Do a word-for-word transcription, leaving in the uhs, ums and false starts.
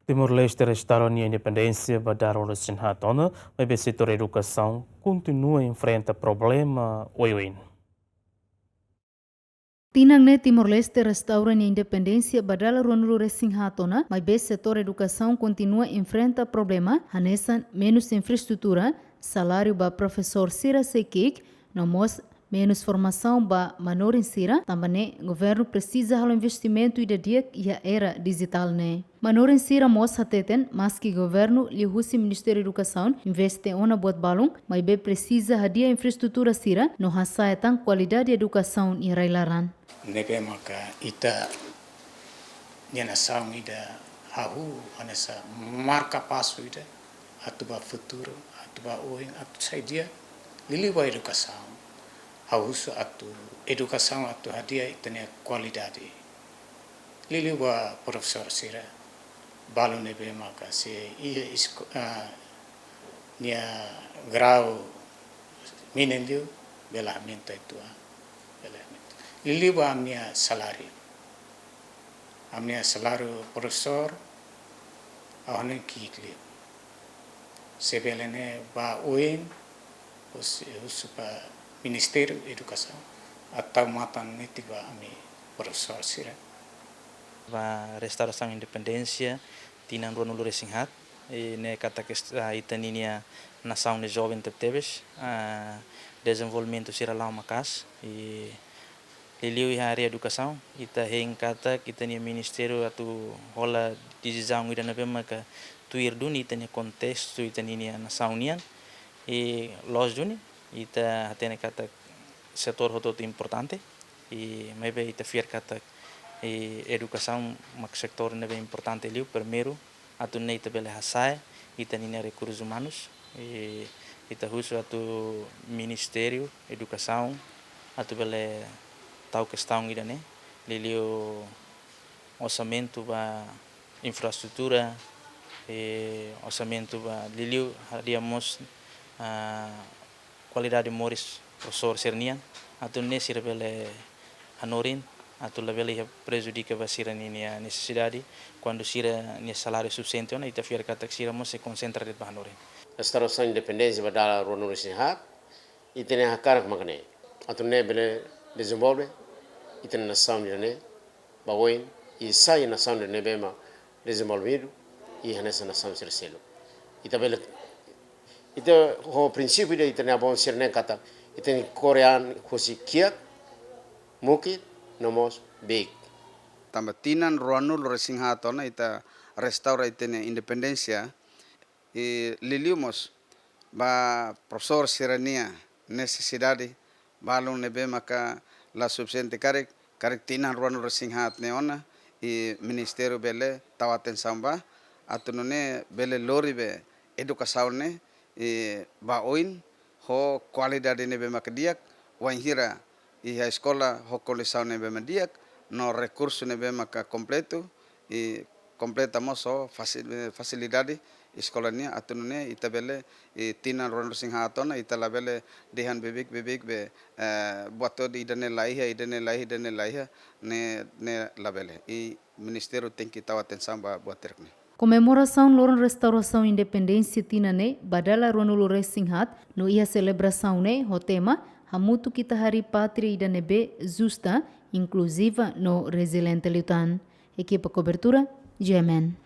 Timor-Leste restaura nia independénsia ba dala ruanulu-resin-haat ona, maibé setór edukasaun kontinua enfrenta problema oioin. Tinan ne'e Timor-Leste restaura nia independénsia ba dala ruanulu-resin-haat ona, maibé setór edukasaun kontinua enfrenta problema, hanesan menus infraestrutura, saláriu ba profesór sira sei ki'ik, no mós menus formasaun ba manorin sira, tanba ne'e governu presiza halo investimentu ida di'ak iha era dijitál ne'e. Manorin sira mós hateten, maski governu liuhusi Ministériu Edukasaun investe ona buat balun, maibé presiza hadi'a infraestrutura sira no hasa'e tan kualidade edukasaun iha rai-laran. Ne'ebé maka ita-nia nasaun ida hahú hanesan marka pasu ida atu ba futuru, atu ba oin, atu sai di'ak, liuliu ba edukasaun. Ha'u husu atu edukasaun atu hadi'a ita-nia kualidade. Liuliu ba profesór sira, balu ne'ebé maka sei iha esko-, ah, nia grau mínimu liu, bele aumenta uitoan, bele aumenta. Liuliu ba ami-nia saláriu. Ami-nia saláriu profesór, ha'u hanoin ki'ik liu. Se bele ne'e ba oin, husu, husu ba Ministériu Edukasaun atu tau matan netik ba ami profesór sira. Ba restaurasaun independénsia, tinan ruanulu-resin-haat, i ne'e katak est-, ah, ita ninia nasaun ne'e joven tebetebes, ah, dezenvolvimentu sira la'o maka'as, i liuliu iha área edukasaun, ita hein katak ita-nia ministériu atu hola desizaun ida ne'ebé maka tuir duni ita-nia kontestu, ita ninia nasaun nian. I loos duni, ita hatene katak setór hotu-hotu importante, i maibé ita fiar katak, i edukasaun mak setór ne'ebé importante liu, primeiru, atu nune'e ita bele hasa'e ita ninia rekursus umanus, i ita husu atu Ministériu Edukasaun atu bele tau kestaun ida-ne'e, liuliu orsamentu ba infraestrutura, i orsamentu ba liuliu hadi'a mós, ah, kualidade moris profesór sira-nian, atu nune'e sira bele hanorin, atu labele iha prejudika ba sira-ninia nesesidade, kuandu sira-nia saláriu sufisiente ona, ita fiar katak sira mós sei konsentra de'it ba hanorin. Restaurasaun independénsia ba dala ruanulu-resin-haat, ita-nia hakarak mak ne'e. Atu nune'e bele dezenvolve ita-nia nasaun ida-ne'e ba oin, i sai nasaun ida ne'ebé mak dezenvolvidu, i hanesan nasaun sira seluk. Ita bele, ita ho prinsípiu ida ita-nia avó sira-ne'e katak, ita-nia kore an husi kiak, mukit, no mós beik. Tanba tinan ruanulu-resin-haat ona ita restaura ita-nia independénsia, i liuliu mós ba profesór sira-nia nesesidade balun ne'ebé maka la sufisiente karik, karik tinan ruanulu-resin-haat ne'e ona, i ministériu bele tau atensaun ba, atu nune'e bele lori be edukasaun ne'e, i ba oin, ho kualidade ne'ebé maka di'ak, wainhira iha eskola ho kondisaun ne'ebé mak di'ak, no rekursu ne'ebé maka kompletu, i kompleta mós ho fasi-, eh, fasilidade eskola nian atu nune'e ita bele, i tinan ruanulu-resin-haat ona ita labele dehan beibeik-beibeik be, eh, buat hotu ida-ne'e la iha, ida-ne'e la iha, ida-ne'e la iha, ne'e, ne'e labele. I ministériu tenke tau atensaun ba buat hirak ne'e. Komemorasaun loron restaurasaun independénsia tinan ne'e ba dala ruanulu-resin-haat no iha selebrasaun ne'e ho tema Hamutuk ita harii pátria ida ne'ebé justa, inkluziva no reziliente liután. Ekipa kobertura, G M N.